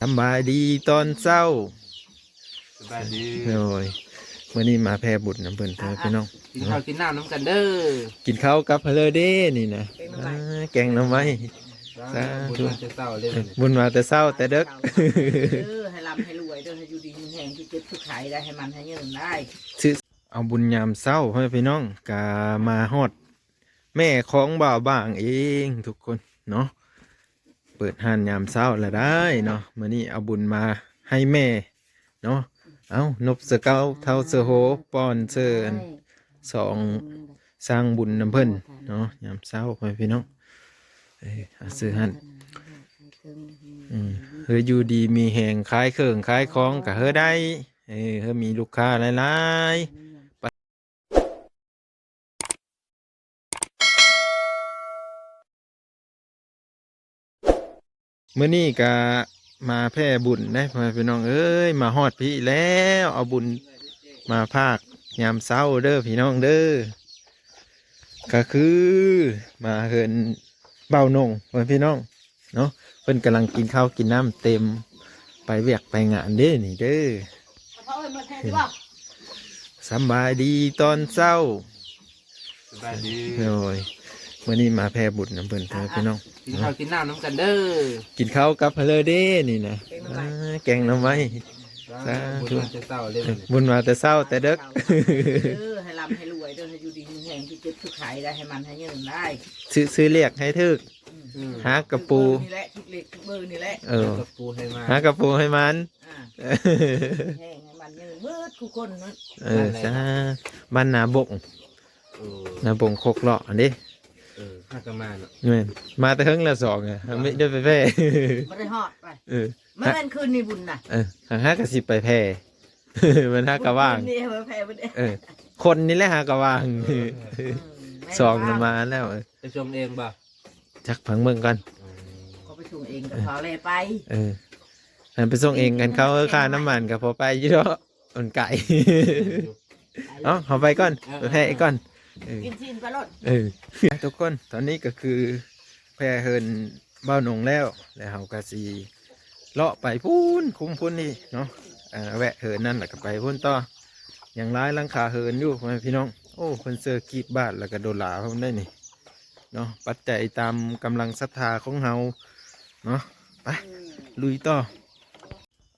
ສຳບາຍດີຕອນເຊົ້າ. ສະບາຍດີ. ໂອ້ຍ ມື້ນີ້ມາແຜ່ບຸນນຳເພິ່ນ ພໍ່ແມ່ພີ່ນ້ອງ. ກິນເຂົ້າກິນນ້ຳນຳກັນເດີ. ກິນເຂົ້າກັບເພິ່ນເດີນີ້ນະ. ແກງໜໍ່ໄມ້. ສາທຸ. ບຸນມາແຕ່ເຊົ້າເລີຍ. ເອີ ບຸນມາແຕ່ເຊົ້າແຕ່ເດິກ. ເອີ ໃຫ້ລ່ຳໃຫ້ລວຍເດີ ໃຫ້ຢູ່ດີມີແຮງ ທີ່ເຈັບທີ່ໄຂ້ໄດ້ ໃຫ້ໝັ້ນໃຫ້ຍືນໄດ້. ເອົາບຸນຍາມເຊົ້າ ພໍ່ແມ່ພີ່ນ້ອງ ກະມາຮອດແມ່ຂອງບ່າວບາງເອງທຸກຄົນເນາະ. ເປີດຮ້ານຍາມເຊົ້າລະໄດ້ເນາະ. ມື້ນີ້ເອົາບຸນມາໃຫ້ແມ່ເນາະ. ເອົາ ນົບເສືອເກົ່າເທົ້າເສືອໂຮ ປ້ອນເຊີອັນສອງສ້າງບຸນນຳເພິ່ນເນາະ ຍາມເຊົ້າ ພໍ່ແມ່ພີ່ນ້ອງ. ເອີ ເອົາເຊີຫັ້ນ. ເອີ ເຮີຢູ່ດີມີແຮງ ຂາຍເຄື່ອງຂາຍຂອງກະເຮີໄດ້. ເອີ ເຮີມີລູກຄ້າຫຼາຍໆ. ມື້ນີ້ກະມາແຜ່ບຸນເດ້ ພໍ່ແມ່ພີ່ນ້ອງເອີຍ. ມາຮອດພີ້ແລ້ວ ເອົາບຸນມາຝາກຍາມເຊົ້າເດີພີ່ນ້ອງເດີ. ກະຄືມາເຮືອນບ່າວນົງ ພໍ່ແມ່ພີ່ນ້ອງເນາະ. ເພິ່ນກຳລັງກິນເຂົ້າກິນນ້ຳ ເຕັມໄປວຽກໄປງານເດ້ນີ້ເດີ. ສຳບາຍດີຕອນເຊົ້າ. ສະບາຍດີ. ໂອ້ຍ ມື້ນີ້ມາແຜ່ບຸນນຳເພິ່ນ ພໍ່ແມ່ພີ່ນ້ອງ. ກິນເຂົ້າກິນນ້ຳນຳກັນເດີ. ກິນເຂົ້າກັບເພິ່ນເດີນີ້ນະ. ແກງໜໍ່ໄມ້. ສາທຸ. ບຸນມາແຕ່ເຊົ້າເລີຍ. ເອີ ບຸນມາແຕ່ເຊົ້າແຕ່ເດິກ. ເອີ ໃຫ້ລ່ຳໃຫ້ລວຍເດີ ໃຫ້ຢູ່ດີມີແຮງ ທີ່ເຈັບທີ່ໄຂ້ໄດ້ ໃຫ້ໝັ້ນໃຫ້ຍືນໄດ້. ຊື້ ຊື້ລຽກໃຫ້ຖືກ. ຫາກະປູນີ້ແຫຼະ ຖືກເລກຖືກເບີນີ້ແຫຼະ. ເອີ ຫາກະປູໃຫ້ໝານ. ອາ ແຮງໃຫ້ມັນຍືນເບິດທຸກຄົນເນາະ. ເອີ ສາ ບ້ານນາບົງ. ເອີ ນາບົງຄົກເລາະອັນນີ້. ເອີ ຫາກະມາເນາະ. ແມ່ນ ມາແຕ່ເທິງແລ້ວສອງອະ ໄດ້ໄປແຜ່. ບໍ່ໄດ້ຮອດໄປ. ເອີ ມາແມ່ນຄືນນີ້ບຸນນະ. ເອີ ຫາກະຊິໄປແຜ່ ມັນຫາກະວ່າງ. ເອີ ຄົນນີ້ແຫຼະຫາກະວ່າງ. ເອີ ສອງນະມາແລ້ວ. ເອີ ໄປສົ່ງເອງບໍ່? ຈັກ ຟັງເບິ່ງກ່ອນ. ເອີ ເຂົາໄປສົ່ງເອງກະພໍແລໄປ. ເອີ ອັນໄປສົ່ງເອງກັນເຂົາ ເອີ ຄ່ານ້ຳມັນກະພໍໄປຢູ່ດອກ ມັນໄກ. ເອົາ ເຮົາໄປກ່ອນ. ເອີ ໄປແຜ່ອີກກ່ອນ. ເອີ ກິນຊີ້ນໄປໂລດ. ເອີ ທຸກຄົນ ຕອນນີ້ກະຄືແຜ່ເຮືອນບ່າວນົງແລ້ວ ແລ້ວເຮົາກະຊິເລາະໄປພຸ້ນ ຄຸ້ມພຸ້ນນີ້ເນາະ. ເອີ ແວະເຮືອນນັ້ນແລ້ວກະໄປພຸ້ນຕໍ່. ຍັງຫຼາຍຫຼັງຄາເຮືອນຢູ່ ພໍ່ແມ່ພີ່ນ້ອງ. ໂອ້ ເພິ່ນເຊີກີບບາດ ແລ້ວກະໂດລາພ້ອມໄດ໋ນີ້. ເນາະ ປັດໄຈຕາມກຳລັງສັດທາຂອງເຮົາເນາະ. ໄປ ລຸຍຕໍ່.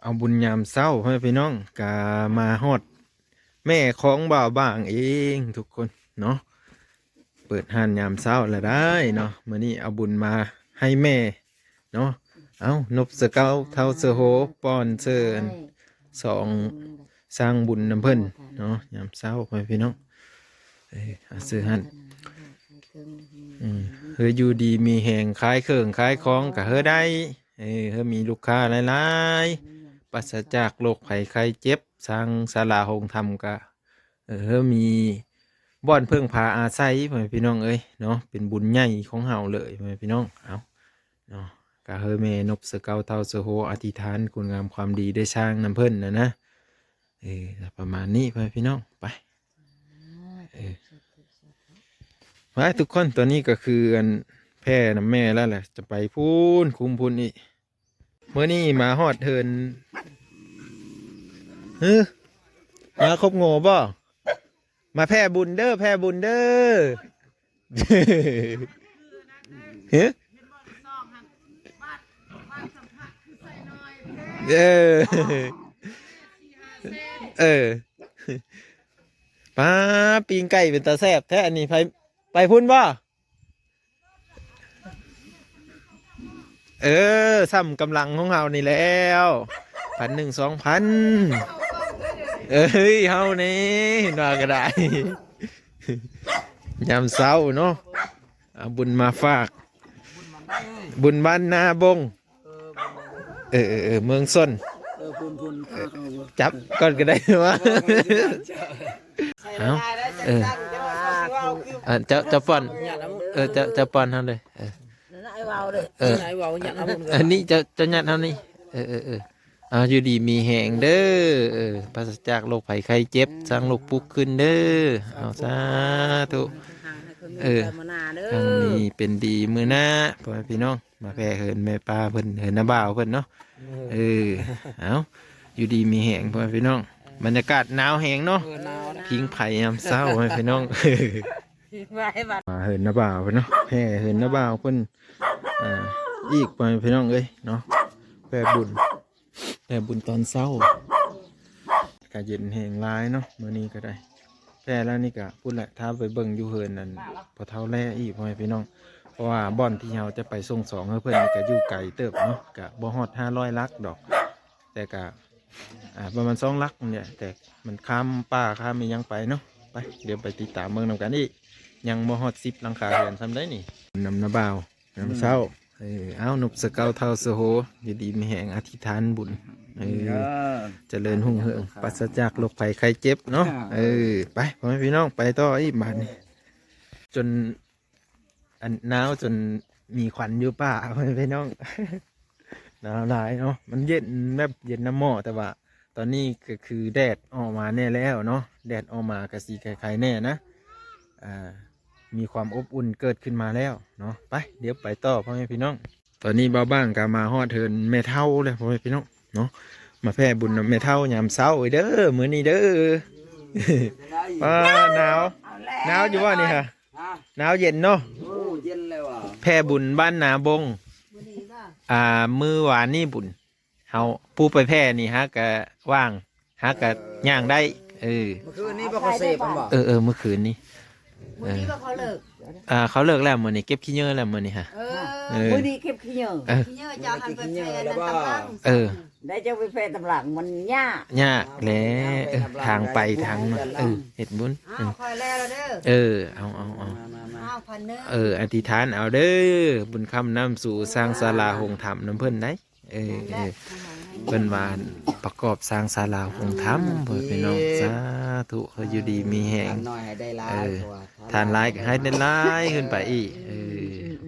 ເອົາບຸນຍາມເຊົ້າ ພໍ່ແມ່ພີ່ນ້ອງ ກະມາຮອດແມ່ຂອງບ່າວບາງເອງທຸກຄົນເນາະ. ເປີດຮ້ານຍາມເຊົ້າລະໄດ້ເນາະ. ມື້ນີ້ເອົາບຸນມາໃຫ້ແມ່ເນາະ. ເອົາ ນົບເສືອເກົ່າເທົ້າເສືອໂຮ ປ້ອນເຊີອັນສອງ ສ້າງບຸນນຳເພິ່ນເນາະ ຍາມເຊົ້າ ພໍ່ແມ່ພີ່ນ້ອງ. ເອີ ເອົາເຊີຫັ້ນ. ອືມ ເຮີຢູ່ດີມີແຮງ ຂາຍເຄື່ອງຂາຍຂອງກະເຮີໄດ້. ເອີ ເຮີມີລູກຄ້າຫຼາຍໆ ປາສະຈາກໂລກໄພໄຂ້ເຈັບ. ສ້າງສາລາໂຮງທຳກະ ເອີ ເຮີມີບ່ອນເພິ່ງພາອາໄສ ພໍ່ແມ່ພີ່ນ້ອງເອີຍເນາະ. ເປັນບຸນໃຫຍ່ຂອງເຮົາເລີຍ ພໍ່ແມ່ພີ່ນ້ອງ. ເອົາ ເນາະ ກະເຮີແມ່ນົບເສືອເກົ່າເທົ້າເສືອໂຮອະທິຖານຄຸນງາມຄວາມດີໄດ້ສ້າງນຳເພິ່ນນະນະ. ເອີ ປະມານນີ້ ພໍ່ແມ່ພີ່ນ້ອງ. ໄປ ເອີ ໄປທຸກຄົນ. ຕອນນີ້ກະຄືອັນແຜ່ນຳແມ່ແລ້ວແຫຼະ ຈະໄປພຸ້ນ ຄຸ້ມພຸ້ນອີກ. ມື້ນີ້ມາຮອດເຮືອນ ຫື ມາຄົບໂງ່ບໍ່? ມາແຜ່ບຸນເດີ ແຜ່ບຸນເດີ. ຫື ເອີ ເອີ ປ້າ ປີ້ງໄກ່ເປັນຕາແຊບແທ້. ອັນນີ້ໄປ ໄປພຸ້ນບໍ່? ເອີ ສ່ຳກຳລັງຂອງເຮົານີ້ແລ້ວ ພັນໜຶ່ງ ສອງພັນ. ເອີຍ ເຮົານີ້ເຫັນວ່າກະໄດ້ ຍາມເຊົ້າເນາະ ເອົາບຸນມາຝາກ ບຸນບ້ານນາບົງ. ເອີ ເອີ ເອີ ເມືອງຊົນ. ເອີ ພຸ້ນໆ ພາເຂົາບໍ່? ຈັບກ່ອນກະໄດ້ວ່າ. ເອົາ ເອີ ເຈົ້າ ເຈົ້າປ້ອນ ເອີ ເຈົ້າ ເຈົ້າປ້ອນເຮົາເດີ. ເອີ ເອີ ອັນນີ້ເຈົ້າ ເຈົ້າຍາດເຮົານີ້. ເອີ ເອີ ເອີ ເອົາ ຢູ່ດີມີແຮງເດີ. ເອີ ປາສະຈາກໂລກໄພໄຂ້ເຈັບ ສ້າງລູກປຸກຂຶ້ນເດີ. ເອົາ ສາທຸ. ເອີ ຄັ້ງນີ້ເປັນດີມື້ໜ້າ ພໍ່ແມ່ພີ່ນ້ອງ ມາແຜ່ເຮືອນແມ່ປ້າເພິ່ນ ເຮືອນນ້າບ່າວເພິ່ນເນາະ. ເອີ ເອົ້າ ຢູ່ດີມີແຮງ ພໍ່ແມ່ພີ່ນ້ອງ. ບັນຍາກາດໜາວແຮງເນາະ ເອີ ໜາວນະ ຜິງໄຟຍາມເຊົ້າ ພໍ່ແມ່ພີ່ນ້ອງ. ມາເຮືອນນ້າບ່າວເພິ່ນເນາະ ແຜ່ເຮືອນນ້າບ່າວເພິ່ນ ອ່າ ອີກ ພໍ່ແມ່ພີ່ນ້ອງເອີຍເນາະ. ແຜ່ບຸນ ແຜ່ບຸນຕອນເຊົ້າ ກະເຢັນແຮງຫຼາຍເນາະ ມື້ນີ້ກະໄດ້. ແຜ່ແລ້ວນີ້ກະພຸ້ນແຫຼະ ຖ້າໄປເບິ່ງຢູ່ເຮືອນນັ້ນ ພໍ່ເຖົ້າແລ້ອີກ ພໍ່ແມ່ພີ່ນ້ອງ. ເພາະວ່າບ່ອນທີ່ເຮົາຈະໄປສົ່ງສອງໃຫ້ເພິ່ນນີ້ກະຢູ່ໄກເຕີບເນາະ ກະບໍ່ຮອດຫ້າຮ້ອຍຫຼັກດອກ ແຕ່ກະ ອ່າ ປະມານສອງຫຼັກນີ້ແຫຼະ ແຕ່ມັນຂ້າມປ່າຂ້າມອີ່ຫຍັງໄປເນາະ. ໄປ ດຽວໄປຕິດຕາມເບິ່ງນຳກັນອີກ ຍັງບໍ່ຮອດສິບຫຼັງຄາເຮືອນຊ້ຳໃດນີ້. ນຳນ້າບ່າວ ຍາມເຊົ້າ ເອີ ເອົ້າ ນົບສະເກົາເທົ້າສະໂຫ ຢູ່ດີມີແຮງ ອະທິຖານບຸນ ເອີ ຈະເລີນຮຸ່ງເຮືອງ ປາສະຈາກໂລກໄພໄຂ້ເຈັບເນາະ. ເອີ ໄປ ພໍ່ແມ່ພີ່ນ້ອງ ໄປຕໍ່ອີກບາດນີ້ ຈົນ ອັນ ໜາວຈົນມີຄວັນຢູ່ປ່າ ພໍ່ແມ່ພີ່ນ້ອງ. ໜາວຫຼາຍເນາະ ມັນເຢັນແບບເຢັນນຳໝໍ້ ແຕ່ວ່າຕອນນີ້ກະຄືແດດອອກມາແດ່ແລ້ວເນາະ ແດດອອກມາກະຊິໄຄໆແດ່ນະ ອ່າ ມີຄວາມອົບອຸ່ນເກີດຂຶ້ນມາແລ້ວເນາະ. ໄປ ດຽວໄປຕໍ່ ພໍ່ແມ່ພີ່ນ້ອງ. ຕອນນີ້ບ່າວບ້າງກະມາຮອດເຮືອນແມ່ເຖົ້າແລ້ວ ພໍ່ແມ່ພີ່ນ້ອງເນາະ ມາແຜ່ບຸນນຳແມ່ເຖົ້າຍາມເຊົ້າເດີ ມື້ນີ້ເດີ. ປ້າ ໜາວ ໜາວຢູ່ບໍ່ນີ້ຮະ? ໜາວເຢັນເນາະ ໂອ້ ເຢັນແລ້ວວ່າ ແຜ່ບຸນບ້ານນາບົງ ມື້ນີ້ບໍ່ ອ່າ ມື້ວານນີ້ບຸນ ເຮົາຜູ້ໄປແຜ່ນີ້ຫາກະວ່າງ ຫາກະຍ່າງໄດ້. ເອີ ມື້ຄືນນີ້ບໍ່ ກະເສບມັນບໍ່? ເອີໆ ມື້ຄືນນີ້ ມື້ນີ້ບໍ່ເຂົາເລີກ ອ່າ ເຂົາເລີກແລ້ວ ມື້ນີ້ເກັບຂີ້ເຫຍື້ອແລ້ວ ມື້ນີ້ຫະ. ເອີ ເອີ ມື້ນີ້ເກັບຂີ້ເຫຍື້ອ ເອີ ຂີ້ເຫຍື້ອເຈົ້າຫັ້ນໄປແຜ່ນັ້ນຕຳຫຼັງ ເອີ ໄດ້ເຈົ້າໄປແຜ່ຕຳຫຼັງມັນຍາກ ຍາກແຫຼະ ເອີ ທາງໄປທາງມາ ເອີ ເຮັດບຸນ ອ້າວ ຂ້ອຍແລ້ວເດີ ເອີ ເອົາໆໆ ມາໆໆ ອ້າວ ພັນເດີ ເອີ ອະທິຖານເອົາເດີ ບຸນຄ້ຳນຳສູ່ສ້າງສາລາໂຮງທຳນຳເພິ່ນໄດ໋. ເອີ ເອີ ເພິ່ນວ່າປະກອບສ້າງສາລາໂຮງທຳ ເອີ ເພິ່ນເນາະ ສາທຸ ເອີ ຢູ່ດີມີແຮງ ເອີ ທານຫຼາຍກະໃຫ້ໄດ້ຫຼາຍຂຶ້ນໄປອີກ ເອີ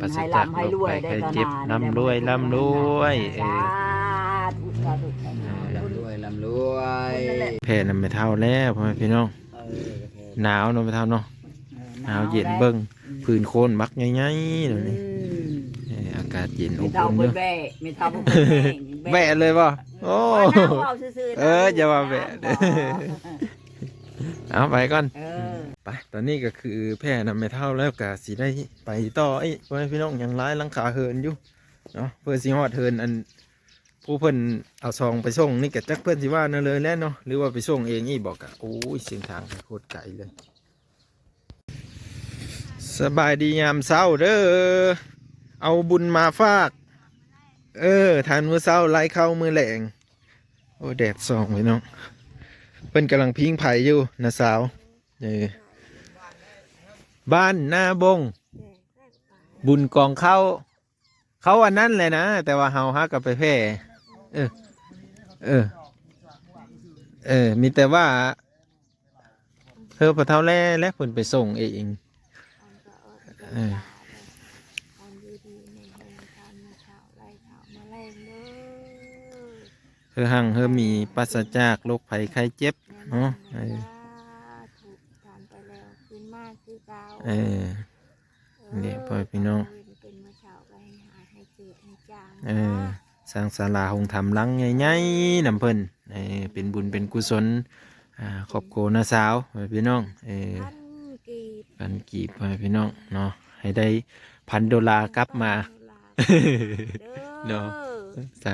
ປາສະຈາກໂລກໄພໄຂ້ເຈັບ ລ່ຳລວຍ ລ່ຳລວຍ ເອີ ສາທຸ ສາທຸ ເອີ ລ່ຳລວຍ ລ່ຳລວຍ ແຜ່ນຳແມ່ເຖົ້າແລ້ວ ພໍ່ແມ່ພີ່ນ້ອງ. ເອີ ໜາວເນາະ ແມ່ເຖົ້າເນາະ ເອີ ໜາວເຢັນ ເບິ່ງ ອືມ ພື້ນໂຄນບັກໃຫຍ່ໆເດນີ້ ອືມ ເອີ ອາກາດເຢັນອົບອຸ່ນຢູ່ ແມ່ເຖົ້າເພິ່ນແບະ ແມ່ເຖົ້າເພິ່ນແບະ ແບະເລີຍບໍ່? ໂອ້ ເອີ ຢ່າວ່າແບະ ເອົາໄປກ່ອນ ເອີ ໄປ ຕອນນີ້ກະຄືແຜ່ນຳແມ່ເຖົ້າແລ້ວກະຊິໄດ້ໄປຕໍ່ອີກ ພໍ່ແມ່ພີ່ນ້ອງ ຍັງຫຼາຍຫຼັງຄາເຮືອນຢູ່ເນາະ ເພື່ອຊິຮອດເຮືອນອັນ ຜູ້ເພິ່ນເອົາຊອງໄປສົ່ງນີ້ກະຈັກເພິ່ນຊິວ່າແນວເລີຍແຫຼະເນາະ ຫຼືວ່າໄປສົ່ງເອງອີກບໍ່ກະ ໂອ້ຍ ເສັ້ນທາງໂຄດໄກເລີຍ. ສະບາຍດີຍາມເຊົ້າເດີ ເອົາບຸນມາຝາກ ເອີ ທານມື້ເຊົ້າ ໄລ່ເຂົ້າມື້ແລງ ໂອ້ ແດດສ່ອງພີ່ນ້ອງ ເພິ່ນກຳລັງຜິງໄຟຢູ່ ນ້າສາວ ເອີ ບ້ານນາບົງ ບຸນກອງເຂົ້າ ເຂົາອັນນັ້ນແຫຼະນະ ແຕ່ວ່າເຮົາຫາກະໄປແຜ່ ເອີ ເອີ ເອີ ມີແຕ່ວ່າ ເອີ ພໍ່ເຖົ້າແລ້ແຫຼະ ເພິ່ນໄປສົ່ງເອງ ເອີ ເອີ ໃຫ້ຮັ່ງໃຫ້ມີ ປາສະຈາກໂລກໄພໄຂ້ເຈັບເນາະ ເອີ ເອີ ນີ້ ພໍ່ແມ່ພີ່ນ້ອງ ເອີ ສ້າງສາລາໂຮງທຳຫຼັງໃຫຍ່ໆນຳເພິ່ນ ເອີ ເປັນບຸນເປັນກຸສົນ ອ່າ ຄອບຄົວນ້າສາວ ພໍ່ແມ່ພີ່ນ້ອງ ເອີ ພັນກີບ ພັນກີບ ພໍ່ແມ່ພີ່ນ້ອງເນາະ ໃຫ້ໄດ້ພັນໂດລາກັບມາ ເນາະ ສາ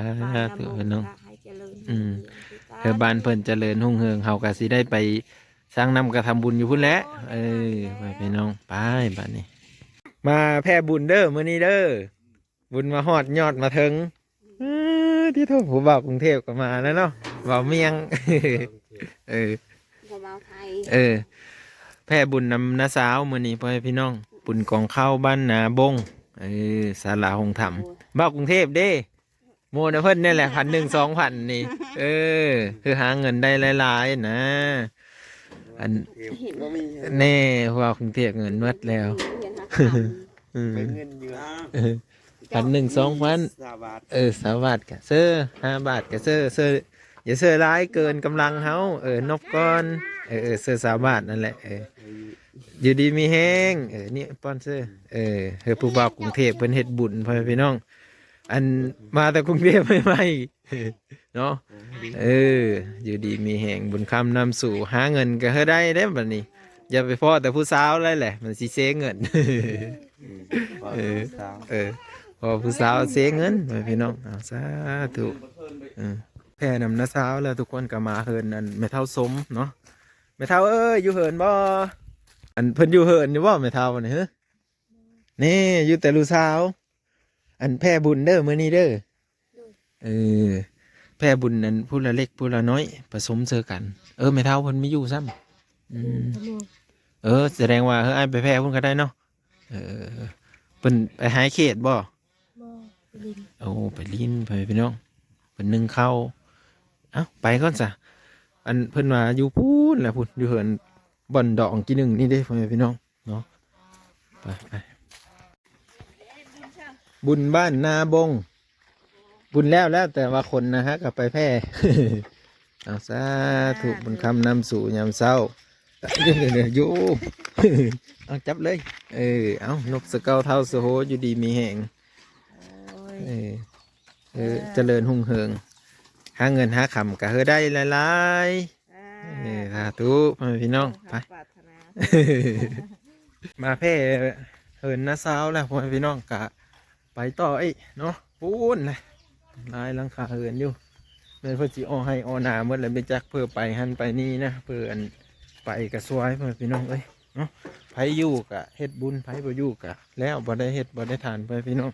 ທຸພີ່ນ້ອງ ອືມ ໃຫ້ບ້ານເພິ່ນຈະເລີນຮຸ່ງເຮືອງ ເຮົາກະຊິໄດ້ໄປ ສ້າງນ້ຳກະທຳບຸນຢູ່ພຸ້ນແຫຼະ ເອີ ພໍ່ແມ່ພີ່ນ້ອງ ໄປບາດນີ້ ມາແຜ່ບຸນເດີ ມື້ນີ້ເດີ ບຸນມາຮອດຍອດມາເທິງ ເອີ ຕິໂທ ຜູ້ບ່າວກຸງເທບກະມາແລ້ວເນາະ ບ່າວມຽງ ເອີ ຜູ້ບ່າວໄທ ເອີ ແຜ່ບຸນນຳນ້າສາວມື້ນີ້ ພໍ່ແມ່ພີ່ນ້ອງ ບຸນກອງເຂົ້າບ້ານນາບົງ ເອີ ສາລາໂຮງທຳ ບ່າວກຸງເທບເດ້ ໂມນຳເພິ່ນນີ້ແຫຼະ ພັນໜຶ່ງ ສອງພັນນີ້ ເອີ ຄືຫາເງິນໄດ້ຫຼາຍໆນະ ອັນ ເຫັນບໍ່ມີ ແນ່ ເພາະວ່າກຸງເທບເງິນໝົດແລ້ວ ເອີ ໄປເງິນຢູ່ ເອີ ພັນໜຶ່ງ ສອງພັນ ຊາວບາດ ເອີ ຊາວບາດກະເຊີ ຫ້າບາດກະເຊີ ເຊີ ຢ່າເຊີຫຼາຍເກີນກຳລັງເຮົາ ເອີ ນົບກ່ອນ ເອີ ເອີ ເຊີຊາວບາດນັ້ນແຫຼະ ເອີ ຢູ່ດີມີແຮງ ເອີ ນີ້ສະປອນເຊີ ເອີ ເອີ ຜູ້ບ່າວກຸງເທບເພິ່ນເຮັດບຸນ ພໍ່ແມ່ພີ່ນ້ອງ ອັນມາແຕ່ກຸງເທບໃໝ່ໆ ເນາະ ເອີ ຢູ່ດີມີແຮງ ບຸນຄຳນຳສູ່ ຫາເງິນກໍໃຫ້ໄດ້ເດ້ບັດນີ້ ຢ່າໄປພໍ້ແຕ່ຜູ້ສາວໄດ້ແຫຼະ ມັນຊິເຊເງິນ ອືມ ເອີ ເອີ ພໍ້ຜູ້ສາວເຊເງິນ ພໍ່ແມ່ພີ່ນ້ອງ ເອົາ ສາທຸ ເອີ ແຜ່ນຳນ້າສາວແລ້ວ ທຸກຄົນກໍມາເຮືອນອັນແມ່ເຖົ້າສົມເນາະ ແມ່ເຖົ້າເອີຍ ຢູ່ເຮືອນບໍ່? ອັນເພິ່ນຢູ່ເຮືອນຢູ່ບໍ່ແມ່ເຖົ້ານີ້? ເອີ ນີ້ຢູ່ແຕ່ລູກສາວ ອັນແຜ່ບຸນເດີມື້ນີ້ເດີ ໂດຍ ເອີ ແຜ່ບຸນອັນຜູ້ລະເລັກຜູ້ລະນ້ອຍປະສົມເຊີກັນ ເອີ ແມ່ເຖົ້າເພິ່ນມີຢູ່ຊ້ຳ ອືມ ເອີ ສະແດງວ່າ ເອີ ອ້າຍໄປແຜ່ພຸ້ນກໍໄດ້ເນາະ ເອີ ເພິ່ນໄປຫາເຂດບໍ່? ບໍ່ ໄປຫຼິ້ນ ໂອ້ ໄປຫຼິ້ນ ພໍ່ແມ່ພີ່ນ້ອງ ເພິ່ນໜຶ້ງເຂົ້າ ເອົ້າ ໄປກ່ອນຊະ ອັນເພິ່ນວ່າຢູ່ພຸ້ນລະພຸ້ນ ຢູ່ເຮືອນບ່ອນດອງກີ່ໜຶ່ງນີ້ເດ້ ພໍ່ແມ່ພີ່ນ້ອງ ເນາະ ໄປ ໄປ ບຸນບ້ານນາບົງ ບຸນແລ້ວ ແລ້ວແຕ່ວ່າຄົນນະຮະ ກໍໄປແຜ່ ເອົາ ສາທຸ ບຸນຄຳນຳສູ່ຍາມເຊົ້າ ຢູ່ ເອົາ ຈັບເລີຍ ເອີ ເອົາ ນົບສະເກົາເທົ້າສະໂຮ ຢູ່ດີມີແຮງ ໂອ້ຍ ເອີ ເອີ ເອີ ຈະເລີນຮຸ່ງເຮືອງ ຫາເງິນຫາຄຳກໍໃຫ້ໄດ້ຫຼາຍໆ ເອີ ສາທຸ ພໍ່ແມ່ພີ່ນ້ອງ ໄປ ມາແຜ່ເຮືອນນ້າສາວແລ້ວ ພໍ່ແມ່ພີ່ນ້ອງ ກະໄປຕໍ່ອີກເນາະ ພຸ້ນນະ ຫຼາຍຫຼັງຄາເຮືອນຢູ່ ແມ່ນເພິ່ນຊິອໍໄຮ່ອໍນາໝົດແລ້ວ ໄປຈັກເພື່ອໄປຫັ້ນໄປນີ້ນະ ເພື່ອອັນໄປກະຊ່ວຍ ພໍ່ແມ່ພີ່ນ້ອງເອີຍເນາະ ໃຜຢູ່ກະເຮັດບຸນ ໃຜບໍ່ຢູ່ກະແລ້ວ ບໍ່ໄດ້ເຮັດບໍ່ໄດ້ທານ ພໍ່ແມ່ພີ່ນ້ອງ